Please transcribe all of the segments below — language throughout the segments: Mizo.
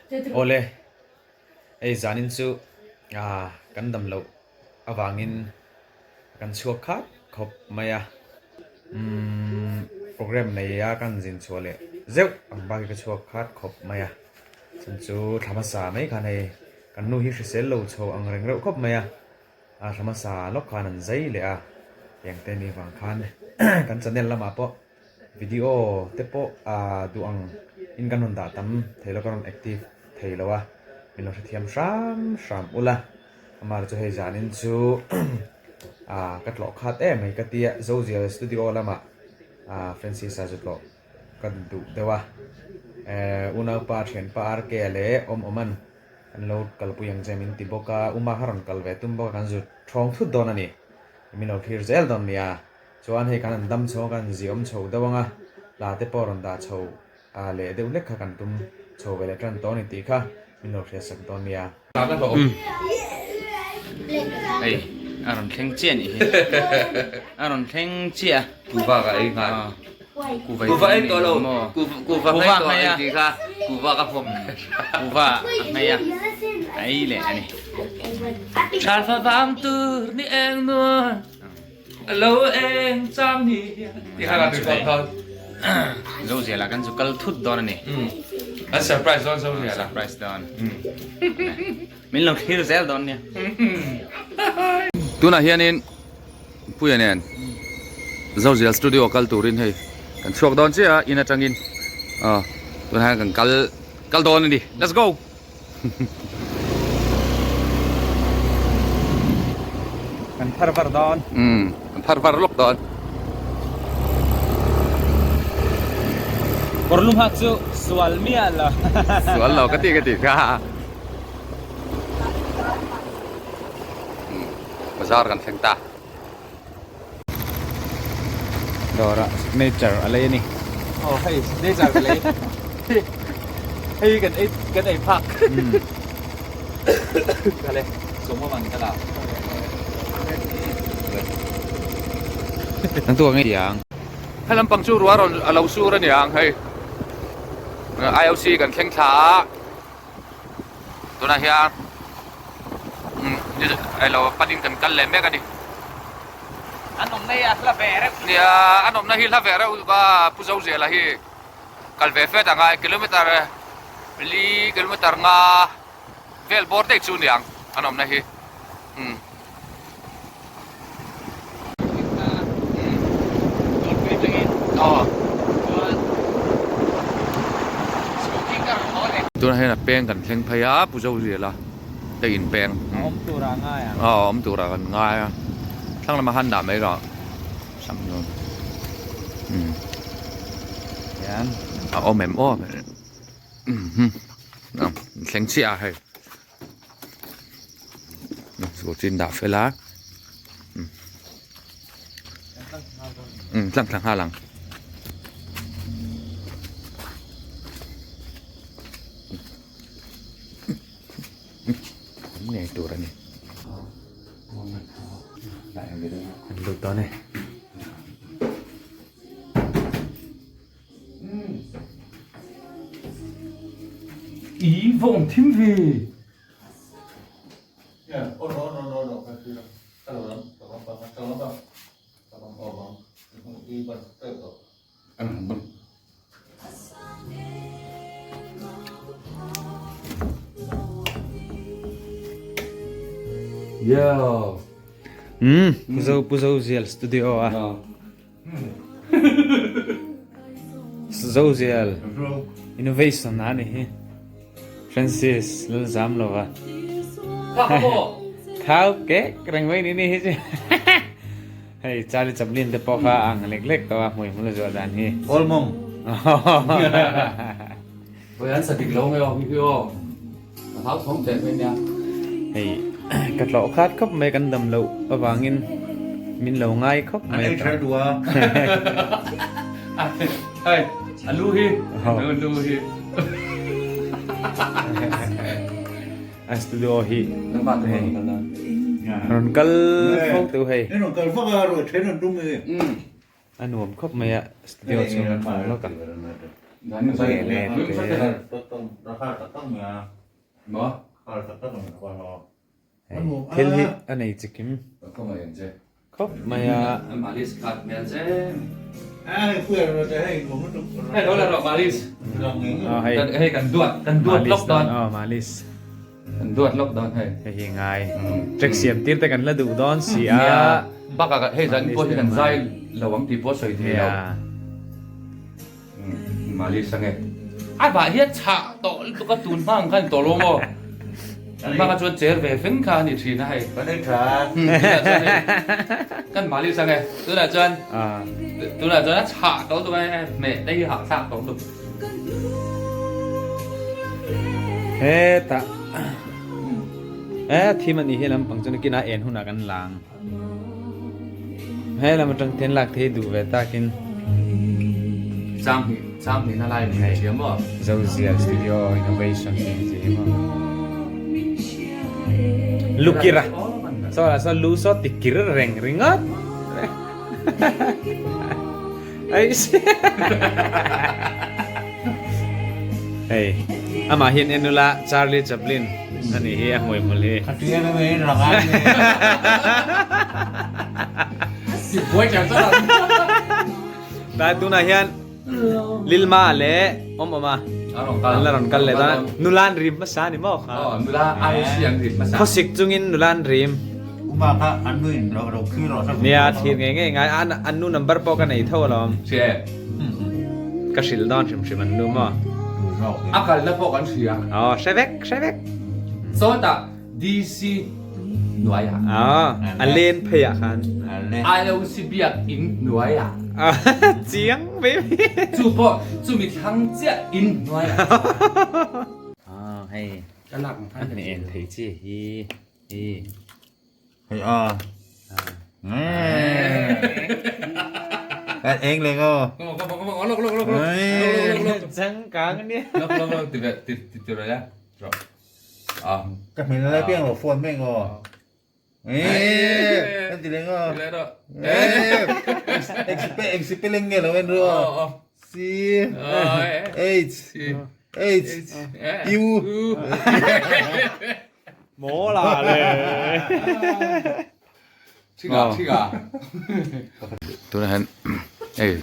Awle, hei zanin chu kan dam loh avangin kan chhuak khat khawp mai a, umm program nei a kan zin chhuah leh zeuh ang bak hi ka chhuak khat khawp mai a, chhan chu thla hmasa mai khan hei kan nu hi hrisel lo chho ang reng reuh khawp mai a, a thla hmasa lawk khan an zai leh a, tiang te ni vang khan kan channel lamah pawh Video te pawh ah duh ang in kan rawn dah tam thei lo, ka rawn active thei lo a, min lo hrethiam hram hram ula, amah chu hei zanin chu ah ka tlawh khat em mai ka tia Zozial studio lamah ah Francis-a zu tlawh ka duh deuh a, eh unaupa thianpa RK leh awm awman kan lo kalpui ang che min ti bawk a, Uma kha rawn kal ve tum bawk a kan zu thawng thut dawn a ni, min lo thlir zel dawn nia. Chuan hei kan han dam chho a, kan han ziawm chho deuh ang a, hla te pawh rawn dah chho leh deuh hlek kha kan tum chho ve leh tan tawh a ni tih kha min lo hriat sak dawn nia. Hei a rawn thleng chiah a nih hi, a rawn thleng chiah a. Kuva ka ei nghal. Kuva ei tawh lo, kuva nghei tawh ei tih kha kuva ka hawm. Kuva a nghei a, a ei leh a ni. Tha favang tur ni eng nuam. Lo eng chang ni hian ti kha kan record dawn. Zozial ah kan chu kal thut dawn a ni. Kan surprise dawn Zozial ah. Surprise dawn. Min lo thlir zel dawn nia. Tunah hianin Puia nen Zozial studio kal turin hei kan chhuak dawn chiah a in atangin tunah hian kan kal kal dawn a ni. Let's go! Kan phar var dawn. Umm, kan phar var lawk dawn. Kawr lum hak chu sual miah lo. Sual lo ka ti ka ti kha. Bazar kan thleng ta. Dawrah signature a lei a ni. Aw hei signature ka lei. Hei kan ei kan ei phak. Ka le sawma man ka la. An tuak ngei ang. He lampang chu ruah rawn a lo sur a ni ang hei. IOC kan thleng thla a. Tunah hian elo panin kan kal leh mek a ni. An awmna hi a hla ve reuh. Nia an awmna hi hla ve reuh a Pu Zozela hi kal ve fet ang a kilometer li kilometer nga vel bawr daih chu niang an awmna hi. Umm. Tunah hian a peng kan thleng phei a Pu Zoziala te in peng awm turah a ngai ang aw awm turah kan ngai a thlang lamah khan dah mai rawh sam dawn umm hian a awm em aw umm thleng chiah a hei. Scooty an dah fel a umm tlang thla nghal ang. Awm ngei tur a ni. An lut dawn e. I vawng thim ve. Yeah. Umm Pu Pu Zozial studio a. Zozial Innovation a ni hi Francis Lalzam lova Khau kek reng mai ni ni hi chu Hei Charlie Chaplin te pawh kha a ang lek lek tawh a hmui hmul zuah dan hi All mong Oi an sa dik lo nge aw hi hi aw Ka hlau thawng teh mai nia. Hei ka tlawh khat khawp mai kan dam loh avangin min lo ngai khawp mai. An ei ther duh a. Hei a lu hi a lu hi. A studio hi rawn kal fo teuh hei. Rawn kal vak a ruai then an tum e. A nuam khawp mai a studio chhung kan hmu lawk a. Thil hi a nei chikim khawp mai a. Malis Hei hi ngai track siam tir te kan la duh dawn si a. Bakah hei zan pawh hi kan zai lo ang tih pawh sawi thei lo. Malis ange. A vah hian chhah tawh lutuk a tun hma ang khan tawh lo maw? Tun hma kha chuan cher ve feng kha a ni thin a hei. Kan ei tha. Tunah chuan hei kan malis ange. Tunah chuan tunah chuan a chhah tawh lutuk a hmeh te hi hahthlak tawh lutuk. Hetah e thim a nih hi lampang chu nakinah en hunah kan lang. He lam atang ten lak thei duh ve takin. Chang hnih chang hnih na lai ni thiam maw? Zozial Studio Innovation tih chi hi maw? Lukira saw lah saw lu saw tikir reng ringawt. Hei amah hian en ula Charlie Chaplin a nih hi a hmui hmul hi. Tlai tunah hian Lilma leh awm awm a an la rawn kal leh dawn a nula an rim hmasa a ni maw kha khawsik chungin nula an rim. Nia thlir ngei ngei ngai a an nu number pawh ka nei tho alawm. Ka hrilh dawn hrim hrim an nu maw. A kalna pawh kan hria. Aw hre vek hre vek. Sawtah DC hnuaiah. Aw a len phei ah khan. IOC biak in hnuaiah. Chiang baby. Chu pawh chumi thlang chiah in hnuaiah. Aw hei a hne en thei chi hi. Hi. Hei a. Kan eng leng aw. Lok lok lok lok. Changkang ania. Lok lok lok ti ti ti ti rồi á. Rồi. À. Ka hmel lai piang lo phone meng aw. Eh, kan ti leng aw. Ti leng aw. Eh. Eng si pe leng nge lo en ru aw. C H H U. Maw la le. Chhinga chhinga. Tunah hian hei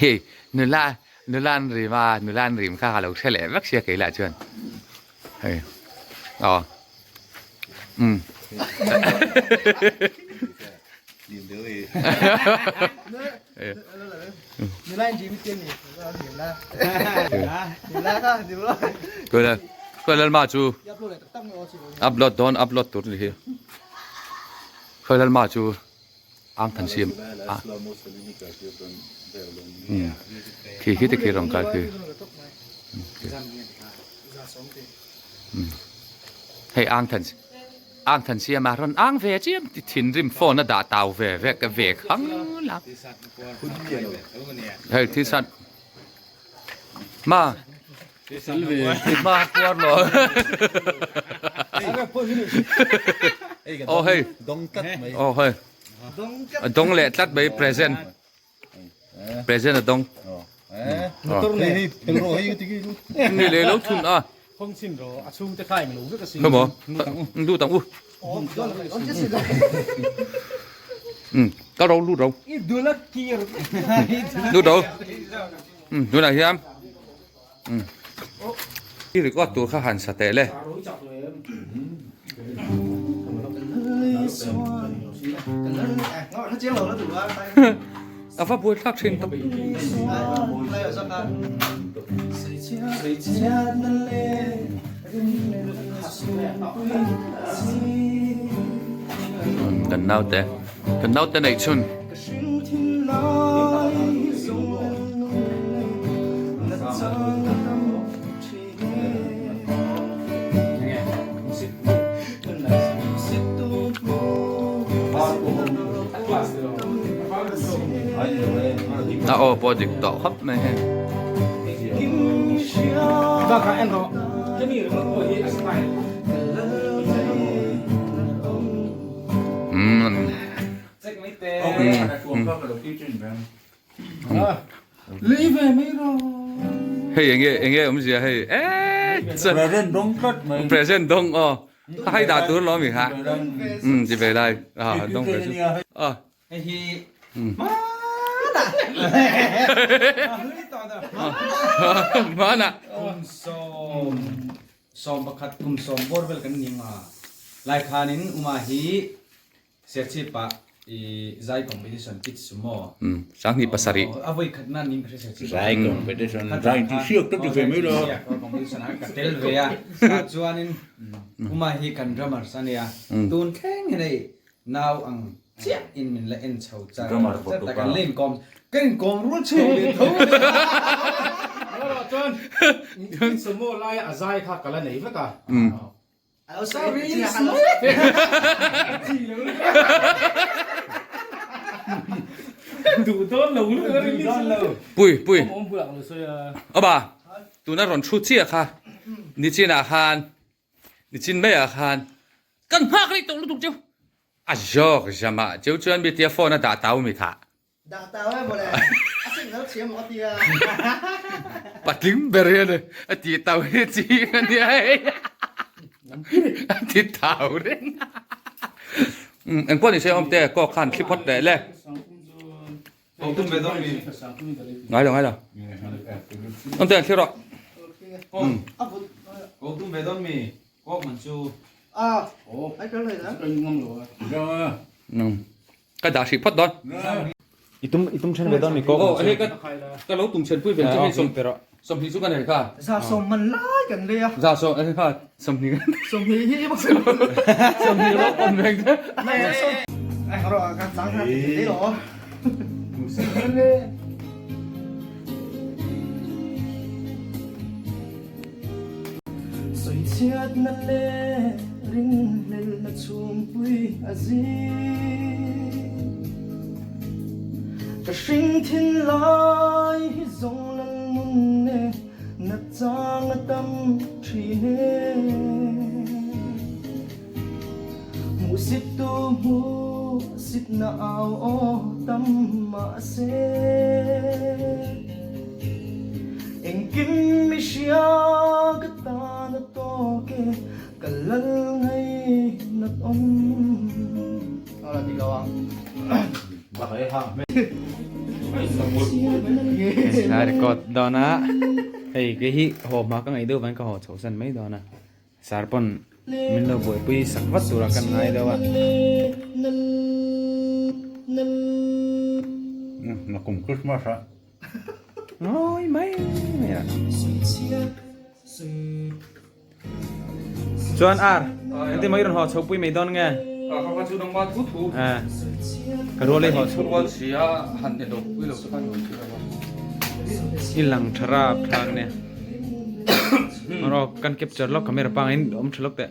hei nula nula an rim a nula an rim kha ka lo hre leh vek sia kei lah chuan hei aw umm. Khualalma chu upload dawn upload tur ni hi Khualalma chu ang than siam a khi khi te khi rawng kai khi hei ang than Ang than siam a rawn ang ve chiam ti thinrim phone a dah tau ve vek ve khang lang. Hei thi san ma ma puar lo. Oh hei oh hei a dong leh tlat mai present. Present a dawng. Ni le lo thun a. Không maw? Lut ang u. Ka ro lut ro. Lut ro. Tunah hian i record tur kha han sa teh le. A va buai thlak thin tak. Kan naute kan naute neih chhun. A aw pawh dik tawh khawp mai hei. Hei enge enge awmzia hei eee chuan Present dawng tlat mai. Present dawng aw hei dah tur lawm i kha umm ti ve lai a dawng ve chu a. Hei hi hmana kum sawm sawm pakhat kum sawm bawr vel kan ni ang a lai khanin uma hi Serchhip ah i zai competition kit su maw? Umm 2007. A voi khat na ning ka hre Serchhip ah. Zai competition zai ti siak ta ti ve mai lo. Competition ah ka tel ve a. Tah chuanin Uma hi kan drummers a nia. Tun thleng hian hei nau ang chiah in min la en chho char char ta kan la inkawm kan inkawm rual chho ve tho. Chuan sumo laia a zai kha ka la nei vek a. Pui pui Awba tuna rawn thu chiah kha nichinah khan nichin maiah khan kan nghak rei tawh lutuk cheu a zawk zamah cheu chuan mi tia phone a dah tau mi thah. Dah tau e mawle, a signal chhia maw ka tia. Patling ber hian a ti tau hi ching a nia hei. A ti tau reng. Engpawh ni se awm te kawk khan thli phawt leh le. Ngai lo ngai lo. Awm te thli rawh. Ko tum ve dawn mi kawk man chu. A, ai kal hlei na. Ka dah hrih phawt dawn. I tum i tum then ve dawn mi kawk Oh hei ka ka lo tum then pui ve chu hei sawm 20 chu ka nei kha. Za sawm man lai kan lei a. Za sawm hei kha 20 kan 20 hi i 20 ro pon veng te. Ai ro kan chang ha ti lo. Sawichhiatna leh rinhlelhna chhungpui a zing. Ka hring thin lai hi zawng lal nun e, na chang a tam thin e. Hmuhsit tu hmuhsit na au aw tam mahse Engkim mi hria ka tan a tawk e ka lal ngainat awm. Ala ti lo ang. Hla record dawn a hei kei hi haw hma ka ngaih deuh vangin ka haw chho san mai dawn a. Sir pawn min lo buaipui sak vat turah kan ngai deuh a. Na kum Christmas a. Ngawi mai mai a. Chuan ar, engtin maw i rawn haw chho pui mai dawn nge? Ka kha chu nangma thu thu. Ka rual ei haw chho. Rual si a han elo pui lo chu khan rawn thil a. I lang tha rap thlak nia. Rawk kan capture lawk camera pangin awm tha lawk teh.